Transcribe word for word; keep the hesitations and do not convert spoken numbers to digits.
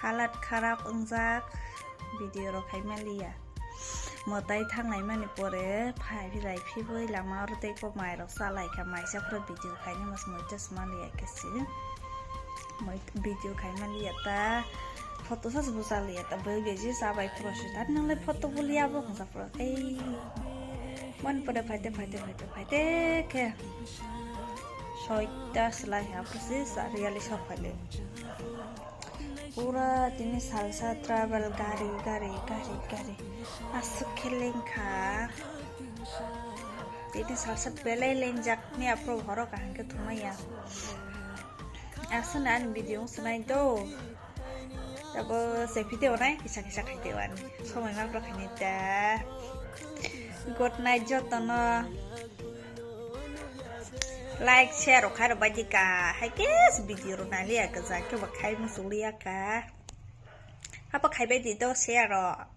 Halat kharap wngjak, video rok khai manliya. Mwtai thangnai mani pore phai philai phibwi lama oro tei kok mai rok chalai kha, maisa phuru video khaini mas moita se manliya khe se. Moi video khai manliya ta, photo sa se bo chalaiya ta, bwrwi bai je cha bai phuru se ta, nang le photo bo liya bo hwnsa phuru. Ei, mani pore phaite, phaite, phaite, phaite khe soita slai ha phuru se cha riyali sok phai le. Pura tini salsa travel gari, gari, gari, gari. Aswk khe lengkha. Tini salsa belai lengjak ni aphuru horo kaham khe thumaiya. Aswk ani video wng swnai do. Tabo se video nai kisa kisa khai de wani. Somoi ma phuru khaini ta. Good night jotono. Like, share rok khai rok bai di ka. Hai khe video rok nai liya ka, ja khe bo khai muchung liya ka. Apa khai bai di do share rok.